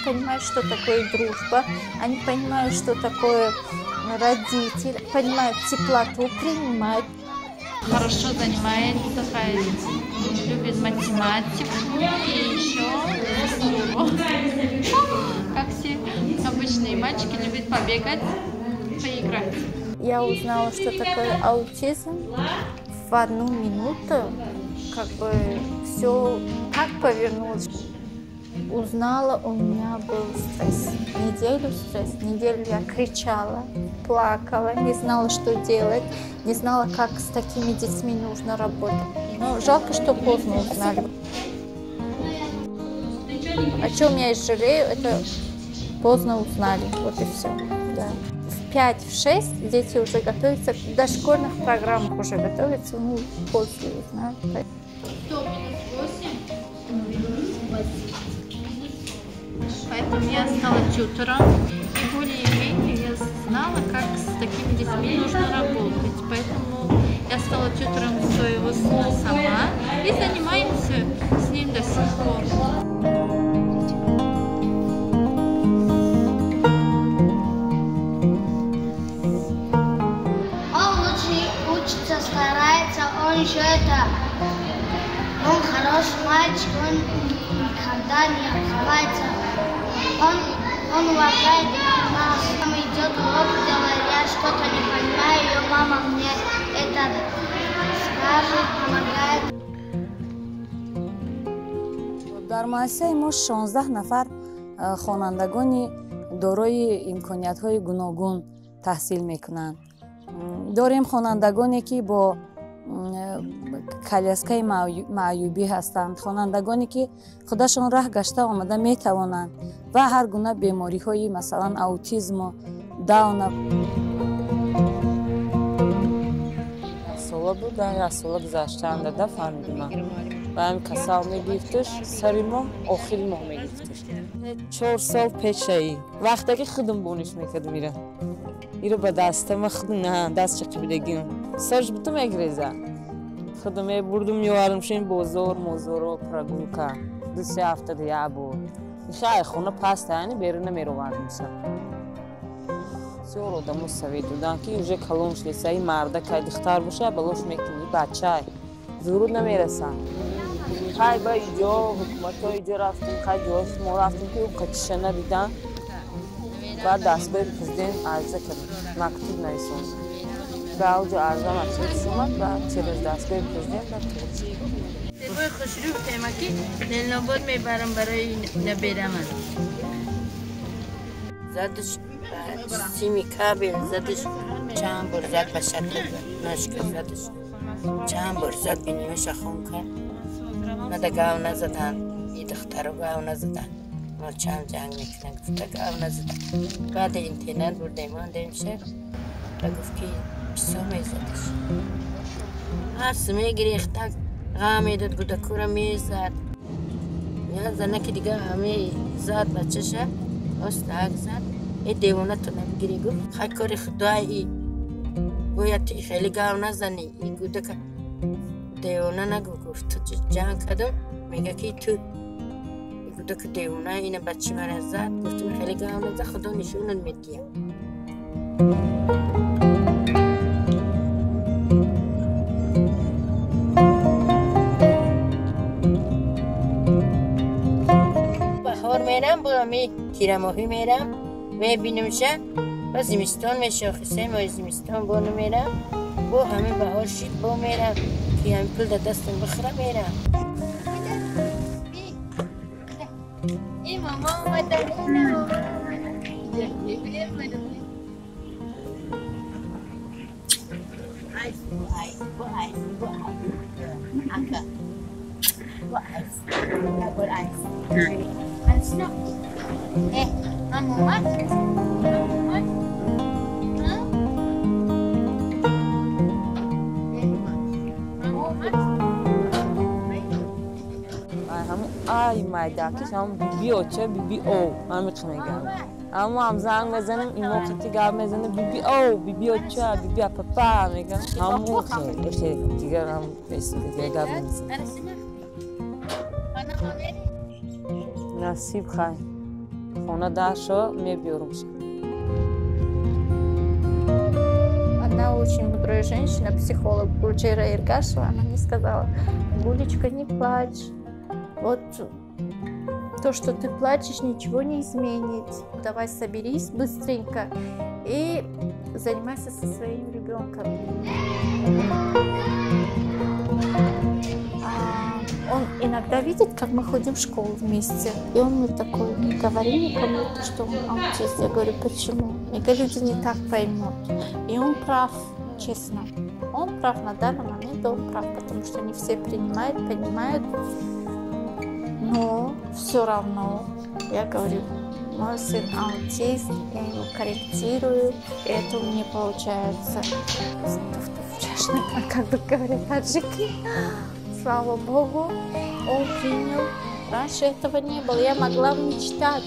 Понимают, что такое дружба, они понимают, что такое родитель, понимают теплоту, принимают. Хорошо занимается, любит математику и еще как все обычные мальчики, любят побегать, поиграть. Я узнала, что такое аутизм в одну минуту, как бы все так повернулось. Узнала, у меня был стресс. Неделю стресс, неделю я кричала, плакала, не знала, что делать, не знала, как с такими детьми нужно работать. Но жалко, что поздно узнали. О чем я и жалею, это поздно узнали, вот и все. Да. В 5-6 дети уже готовятся, в дошкольных программах уже готовятся, ну, после узнали. 100 минус 8. Поэтому я стала тьютором, и более-менее я знала, как с такими детьми нужно работать. Поэтому я стала тьютором своего сына сама и занимаемся с ним до сих пор. Он лучше учится, старается, он еще это... Он хороший мальчик, он никогда не обзывается. Он уважает нас. Он идет урок делает, я что-то не понимаю, ее мама мне это скажет, помогает. Дар муассисаи мо 16 нафар хонандагони дорои имкониятҳои гуногун таҳсил мекунанд. Дорем хонандагоне ки бо коляскаи маъюбӣ ҳастанд, хонандагоне ки худашон раҳ гашта омада метавонанд ва ҳар гуна бемориҳои масалан аутизму Дауна. Сола буд, як сола гузаштаанда да фаҳмидима. Ба ҳамин касал мегирифташ, сари моҳ, охири моҳ мегирифташ. 4 сол пешаи. Вақте ки худам бониш мекардам ира. Иро ба дастама худам на дастча қибидагим. Сарш буту мегреза. Худам мебурдум, меовардам шин бозор, мозоро, прогулка. 2-3 ҳафта як бор. Хай хона паста, яъне берун намеровардимша. Бисёр одамо совет доданд, ки уже калон шудеса, ин мардакай духтар боша, балош мекунӣ, бачай. Зуруд намерасанд. Хай ба иҷо, ҳукуматҳо иҷо рафтем, хай ҷои мо рафтем, ки ӯ қачиша надиданд. Баъд дастгоҳи президент арза кардем, мактуб нависонд. Ба авҷо арза мактуб омад, ба через дастгоҳи президент ба Турция. Бой хушрӯ темаки Ленинобод мебарам барои набераман. Задаш сими кабел, задаш чанд бор зад ба шатр ношка, задаш чанд бор зад бинимаша хон кард. Мада гав назадан, и духтаро гав назадан. Мо чанд ҷанг мекунанд, гуфта гав назадан. Баъд интернат бурдем, мондемша ва гуфт ки писо мезадаш. Ҳарс мегирехтак, ғам медод, гудакура мезад. Я занаки дига ҳаме зад бачаша, остак зад. Э девона ту намегирӣ, гуфт. Хай кори худои и бояд ту хеле гав назанӣ, и гудака девона нагу, гуфт. Ту ҷанг кардам, мега ки ту гудака девона ина бачи мара зад. Гуфтам хеле гав наза, худо нишонат медиҳад. Баҳор мерам, бо ами тирамоҳӣ мерам, мебинамша, ба зимистон меша, охи 3 моҳи зимистон бо намерам, бо ҳамин баҳор шид бо мерам, ки ҳамин пул дар дастам бихӯра мерам. И мама омада, ина мама омада. Ай майдакиш ҳам биби оча, биби о, ҳамиқ мегӯям. Аммо ҳам занг мезанем, имо қати гап мезанем, биби о, биби оча, биби апапа мегам. Ҳамун хеле хеле дигар ҳам дигар гап намезанем. Насиб хай. Хона дар шо мебиёрам. Одна очень мудрая женщина, психолог Гульчера Иргашева, она мне сказала: Гулечка, не плачь. Вот то, что ты плачешь, ничего не изменит. Давай соберись быстренько и занимайся со своим ребенком. Он иногда видит, как мы ходим в школу вместе. И он мне такой: не говори никому, что он аутист. Я говорю: почему? Мне говорят, люди не так поймут. И он прав, честно. Он прав на данный момент, он прав, потому что не все принимают, понимают. Но все равно, я говорю, мой сын аутист, я его корректирую, и это у меня получается. Как бы говорят таджики. Слава Богу, он принял. Раньше этого не было. Я могла мечтать.